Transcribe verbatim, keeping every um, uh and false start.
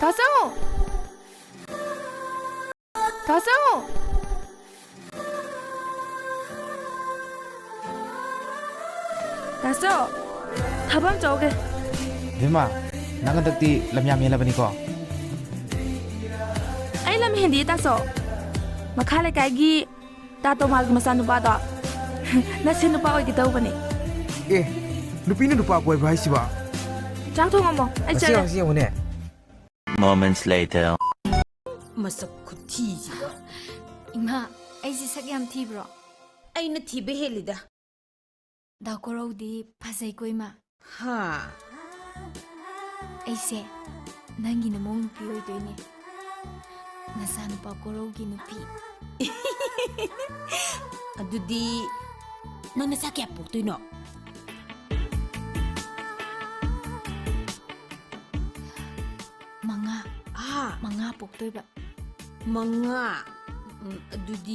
ꯇꯥꯆꯧ! ꯇꯥꯆꯧ! ꯇꯥꯆꯧ! ꯊꯕꯛ ꯑꯃ ꯆꯧꯒꯦ꯫ ꯏꯕꯦꯝꯃ, ꯅꯪ ꯍꯟꯗꯛꯇꯤ ꯂꯝ ꯌꯥꯝ ꯍꯦꯜꯂꯕꯅꯤꯀꯣ꯫ ꯑꯩ ꯂꯝ ꯍꯦꯟꯗꯤꯌꯦ ꯇꯥꯆꯧ꯫ ꯃꯈꯥ ꯂꯩꯀꯥꯏꯒꯤ ꯇꯥ ꯇꯣꯃꯥꯒꯤ ꯃꯆꯥꯅꯨꯄꯥꯗꯣ ꯅꯁꯦꯟ ꯅꯨꯄꯥ ꯑꯣꯏꯒꯦ ꯇꯧꯕꯅꯦ꯫ ꯑꯦ, ꯅꯨꯄꯤꯅ ꯅꯨꯄꯥ ꯀꯣꯏꯕ꯭ꯔꯣ ꯍꯥꯏꯁꯤꯕꯣ? ꯆꯥꯛ ꯊꯣꯡꯉꯝꯃꯣ, ꯑꯩ ꯉꯁꯤ ꯆꯠꯂꯦ꯫ ꯉꯁꯤ ꯌꯦꯡꯉꯨꯅꯦ꯫ Moments later. ꯃꯁꯛ ꯈꯨꯊꯤꯁꯤꯒ꯫ ꯏꯃꯥ, ꯑꯩꯁꯦ ꯁꯛ ꯌꯥꯝ ꯊꯤꯕ꯭ꯔꯣ? ꯑꯩꯅ ꯊꯤꯕ ꯍꯦꯜꯂꯤꯗ꯫ ꯗꯥ ꯀꯣꯔꯧꯗꯤ ꯐꯖꯩꯀꯣ, ꯏꯃꯥ꯫ ꯍꯥ? ꯑꯩꯁꯦ ꯅꯪꯒꯤ ꯅꯃꯧ ꯅꯨꯄꯤ ꯑꯣꯏꯗꯣꯏꯅꯦ꯫ ꯅꯆꯥꯅꯨꯄꯥ ꯀꯣꯔꯧꯒꯤ ꯅꯨꯄꯤ꯫ ꯑꯗꯨꯗꯤ ꯅꯪ ꯅꯆꯥ ꯀꯌꯥ ꯄꯣꯛꯇꯣꯏꯅꯣ? ꯃꯉꯥ꯫ ꯑꯥ꯫ ꯃꯉꯥ ꯄꯣꯛꯇꯣꯏꯕ꯫ ꯃꯉꯥ? ꯎꯝ, ꯑꯗꯨꯗꯤ